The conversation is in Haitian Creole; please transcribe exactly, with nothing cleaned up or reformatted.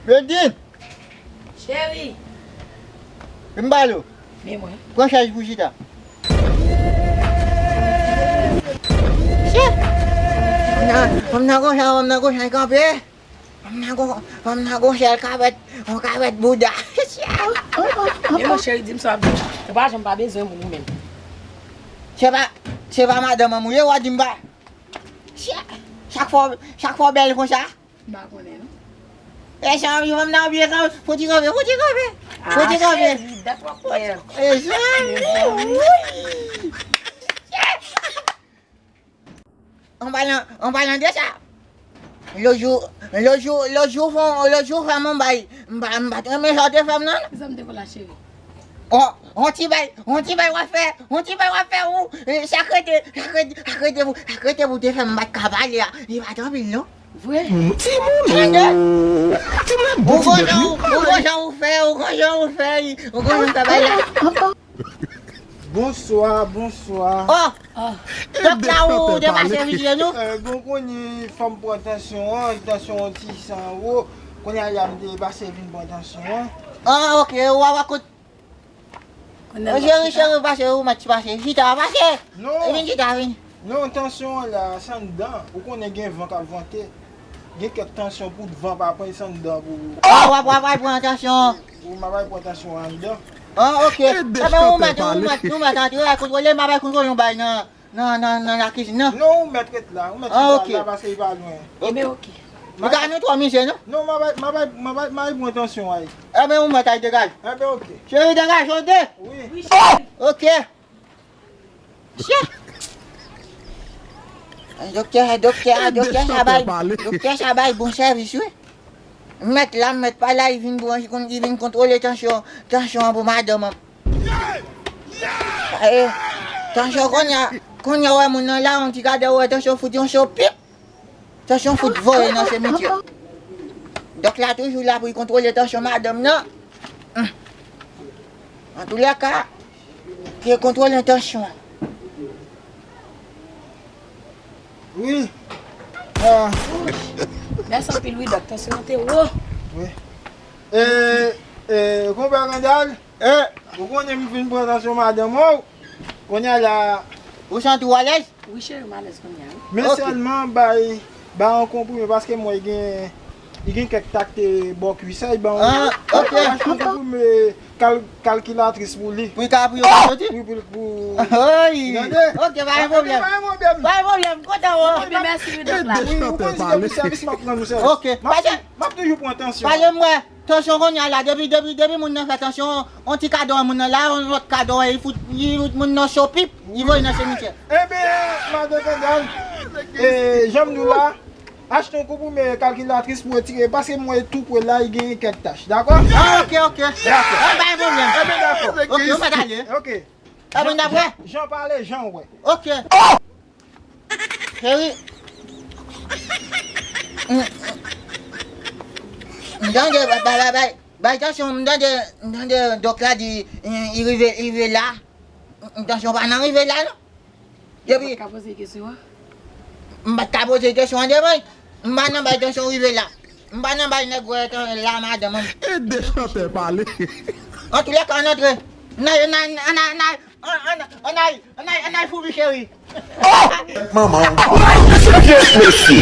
Claudine! Cheri! M pale w. Men mwen. Pran chèz pou chita. Chè! Fanm nan, fanm nan konsa, fanm nan konsa, l kanpe. Fanm nan gon, fanm nan gon sèl kapèt, yon kapèt bouda. Men mwen cheri, di m sa w ap di. Ou pa janm pa bezwen moun ou menm. Se pa, se pa madanm an m ou ye, w a di m pa. Chè! Chak fwa, chak fwa w bèl konsa. M pa konnen non. E sa, yon fanm nan byen kanpe, fouti kanpe, fouti kanpe. Fouti kanpe. Cheri, dat w ap pè. E sa, wi. An palan, an palan de sa, lòt jou, lòt jou, lòt jou, fè, lòt jou, fè m yon bay. M pa, m pa t renmen sa w te fè m nan. Kisa m te fè w la, cheri? On, on ti bay, on ti bay w ap fè, on ti bay w ap fè ou, e, sa k rete, sa k rete, sa k rete pou, sa k rete pou te fè m pa t ka pale a. Li pa t anpil non. Vre? Timoun ou, timoun ap bon ti bèt wi. Ou gon jan ou fè, ou gon jan ou fè, ou gon jan ou fè bay la. Bonswa, bonswa. Oh! Dòk la ou te pase vizye nou? Eh, bon, kounye fanm pran tansyon an, tansyon an ti san wo. Kounye a la m te pase vin pran tansyon an. Ah, ok, ou a wakot. Cheri, cheri, pase, ou mèt pase. Chita, pase. Non. Vin chita, vin. Non, tansyon an la, se anndan. Ou konnen gen van k ap vante. Gen kèk tansyon pou van pa pran, se anndan pou. Ah, w ap, w ap al pran tansyon. Ou m ap al pran tansyon anndan. Ah, ok. Ebyen, ou mèt, ou mèt, ou mèt antre, al kontwole, m ap al kontwole yon bay nan, nan, nan, nan lakizin nan. Non, ou mèt ret la, ou mèt chita la, paske li pa lwen. Ebyen, ok. Ou ka nou twò mizè, non? Non, m ap al, m ap al, m ap al, m ap al pran tansyon a. Ebyen, ou mèt al degaje. Ebyen, ok. Cheri, degaje w de. Wi. Wi, cheri. Ok. Chè! Doktè, doktè, doktè sa bay, doktè sa bay bon sèvis, wi. M mèt la, m mèt pa la, li vin bon, li vin kontwole tansyon, tansyon an pou madanm an. Eh, tansyon kounye a, kounye a, wè moun nan la, yon ti kadè, wè tansyon fout yon cho pip. Tansyon fout voye nan simityè. Dòk la toujou la pou l kontwole tansyon madanm nan. Antoulèka, ke kontwole tansyon an. Wi. Ah. Mèsi anpil wi, dòk. Tansyon an te wo. Wi. E, e, konpè Randal, ou konnen m fin pran tansyon madanm ou. Kounye a la. Ou santi w alèz? Wi, cheri, m alèz kounye a, wi. Men sèlman bay, bay yon konprime, paske mwen gen, li gen kèk takte bò kwis, li ban yon, ah, ok, achte yon konprime kal-, kalkilatris pou li. Pou li ka, pou yo ka soti? Wi, pou, pou. Oy! Tande? Ok, pa gen pwoblèm. Pa gen pwoblèm. Pa gen pwoblèm, m kontan wè w. Ebyen, mèsi, wi, dòk la. Wi, ou konn si se pou sèvis m ap rann ou sèvis. Ok, m ap, m ap toujou pran tansyon. Pale m wè. Tansyon kounye a la, depi, depi, depi moun nan fè tansyon, on ti kado a moun nan la, on lòt kado a, li fout, li fout moun nan cho pip, li voye nan simityè. Ebyen, madan Kandal, e, jan m di w la, achte yon konprime kalkilatris pou retire, paske m wè tou pre la, li gen kèk tach, dakò? Ah, ok, ok. Dakò. Ah, pa gen pwoblèm. Ebyen, dakò. Ok, ou mèt ale. Ok. Ebyen, daprè? Jan, jan pale, jan w wè. Ok. Cheri. M, m, m tande, bay, bay, bay, bay, bay tansyon, m tande, m tande dòk la di, eh, li rive, li rive la. M, m tansyon pa nan rive la, non. Depi. Ou pa t ka poze kesyon an? M pa t ka poze kesyon an devan. M pa nan bay tansyon rive la. M pa nan bay nèg wè tan la madanm an. Ede chantè pale. Antoulèka, ann antre. Ann al, ann al, ann al, ann al, ann al, ann al, ann al foubi cheri. Manman w. Yes, mesye.